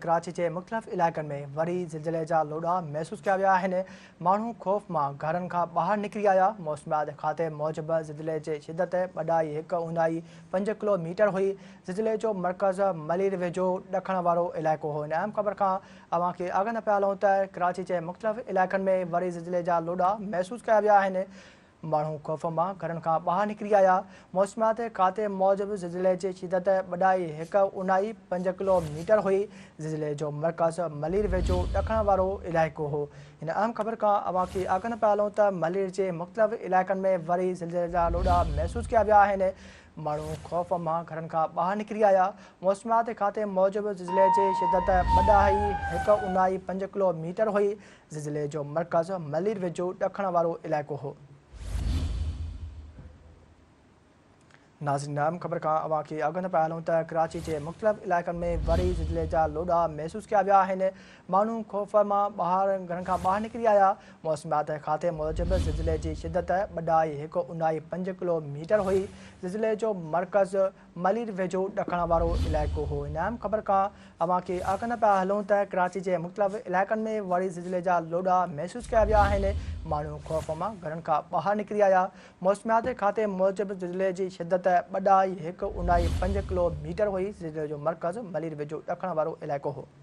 ڪراچي جي مختلف علائقن ۾ وري زلزلي جا لوڏا محسوس ڪيا ويا آهن، ماڻهو خوف مان گهرن کان ٻاهر نڪري آيا، موسميات کاتي موجب زلزلي جي شدت ٻه ڏهائي هڪ اونهائي 5 ڪلو ميٽر هئي، زلزلي جو مرڪز ملير ويجهو ڏکڻ وارو علائقو هو. هن اهم خبر کان اوهان کي آگاهه پيا هلون ته ڪراچي جي مختلف علائقن ۾ وري زلزلي جا لوڏا محسوس ڪيا ويا آهن، ماڻهو خوف مان گهرن کان ٻاهر نڪري آيا، موسميات کاتي موجب زلزلي جي شدت ٻه ڏهائي هڪ اونهائي 5 ڪلو ميٽر هئي، زلزلي جو مرڪز ملير ويجهو ڏکڻ وارو علائقو هو. هن اهم خبر کان اوهان کي آگاهه پيا هلون ته ملير جي مختلف علائقن ۾ وري زلزلي جا لوڏا محسوس ڪيا ويا آهن، ماڻهو خوف مان گهرن کان ٻاهر نڪري آيا، موسميات کاتي موجب زلزلي جي شدت ٻه ڏهائي هڪ اونهائي 5 ڪلو ميٽر هئي، زلزلي جو مرڪز ملير ويجهو ڏکڻ وارو علائقو هو. ناظرين اهم خبر کان اوهان کي آگاهه پيا هلون ته ڪراچي جي مختلف علائقن ۾ وري زلزلي جا لوڏا محسوس ڪيا ويا آهن، ماڻهو خوف مان ٻاهر گهرن کان ٻاهر نڪري آيا، موسميات کاتي موجب زلزلي جي شدت ٻه ڏهائي هڪ اونهائي 5 ڪلو ميٽر هئي، زلزلي جو مرڪز ملير ويجهو ڏکڻ وارو علائقو هو. هن اهم خبر کان اوهان کي آگاهه پيا هلون ته ڪراچي جي مختلف علائقن ۾ وري زلزلي جا لوڏا محسوس ڪيا ويا آهن، ماڻهو خوف مان گهرن کان ٻاهر نڪري آيا، موسميات کاتي موجب زلزلي جي شدت ٻه ڏهائي هڪ اونهائي 5 ڪلو ميٽر هئي، زلزلي جو مرڪز ملير ويجهو ڏکڻ وارو علائقو هو.